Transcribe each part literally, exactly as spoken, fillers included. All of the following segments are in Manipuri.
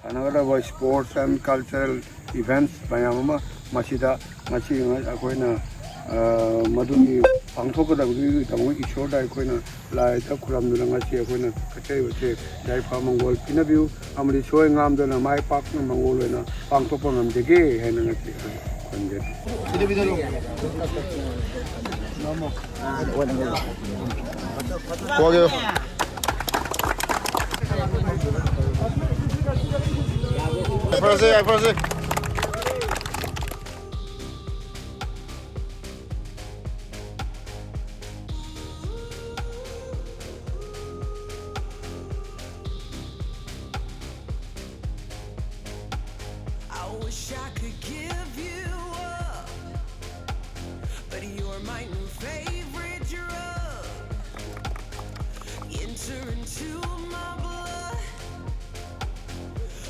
ꯁꯥꯟꯅꯒꯗꯕ sports and cultural events ꯃꯌꯥꯝ ꯑꯃ ꯃꯁꯤꯗ ꯉꯁꯤ ꯑꯩꯈꯣꯏꯅ, ꯑ, ꯃꯗꯨꯒꯤ ꯄꯥꯡꯊꯣꯛꯀꯗꯕꯒꯤꯗꯃꯛ ꯏꯁꯣꯔꯗ ꯑꯩꯈꯣꯏꯅ ꯂꯥꯏꯗ ꯈꯨꯔꯨꯝꯗꯨꯅ ꯉꯁꯤ ꯑꯩꯈꯣꯏꯅ ꯀꯠꯆꯔꯤꯕꯁꯦ ꯌꯥꯏꯐ ꯃꯪꯒꯣꯜ ꯄꯤꯅꯕꯤꯌꯨ ꯑꯃꯗꯤ ꯁꯣꯏ ꯉꯥꯝꯗꯅ ꯃꯥꯏ ꯄꯥꯛꯅ ꯃꯪꯒꯣꯜ ꯑꯣꯏꯅ ꯄꯥꯡꯊꯣꯛꯄ ꯉꯝꯖꯒꯦ ꯍꯥꯏꯅ ꯉꯁꯤ ꯑꯩꯈꯣꯏ ꯈꯨꯔꯨꯝꯖꯔꯤ꯫ ꯌꯥꯏꯐꯔꯁꯦ, ꯌꯥꯏꯐꯔꯁꯦ꯫ I wish I could give you up, but you're my new favorite drug. Enter into my blood.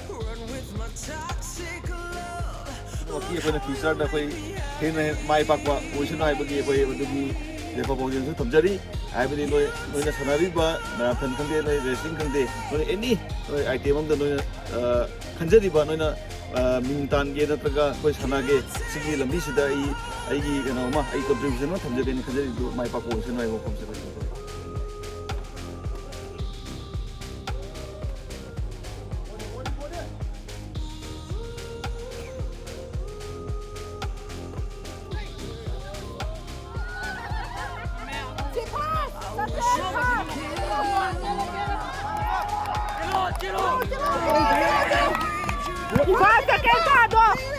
Run with my toxic love. ꯃꯁꯤ ꯑꯩꯈꯣꯏꯅ future-ꯗ ꯑꯩꯈꯣꯏ ꯍꯦꯟꯅ ꯃꯥꯏ ꯄꯥꯛꯄ ꯑꯣꯏꯁꯅꯨ ꯍꯥꯏꯕꯒꯤ ꯑꯩꯈꯣꯏ ꯃꯗꯨꯒꯤ ꯌꯥꯏꯐ ꯄꯥꯎꯖꯦꯜꯁꯨ ꯊꯝꯖꯔꯤ꯫ ꯍꯥꯏꯕꯗꯤ ꯅꯣꯏ, ꯅꯣꯏꯅ ꯁꯥꯟꯅꯔꯤꯕ marathon ꯈꯪꯗꯦ, ꯅꯣꯏ wrestling ꯈꯪꯗꯦ, ꯅꯣꯏ any ꯅꯣꯏ item ꯑꯝꯗ ꯅꯣꯏꯅ, ꯑ, ꯈꯟꯖꯔꯤꯕ, ꯅꯣꯏꯅ, ꯑ, ꯃꯤꯡ ꯇꯥꯟꯒꯦ ꯅꯠꯇ꯭ꯔꯒ ꯑꯩꯈꯣꯏ ꯁꯥꯟꯅꯒꯦ, ꯁꯤꯒꯤ ꯂꯝꯕꯤꯁꯤꯗ ꯑꯩ, ꯑꯩꯒꯤ ꯀꯩꯅꯣ ꯑꯃ, ꯑꯩ contribution ꯑꯃ ꯊꯝꯖꯒꯦꯅ ꯈꯟꯖꯔꯤꯗꯨ ꯃꯥꯏ ꯄꯥꯛꯄ ꯑꯣꯏꯁꯅꯨ ꯍꯥꯏꯕ ꯋꯥꯐꯝꯁꯤꯗ꯫ Passa, quem tá, Dó?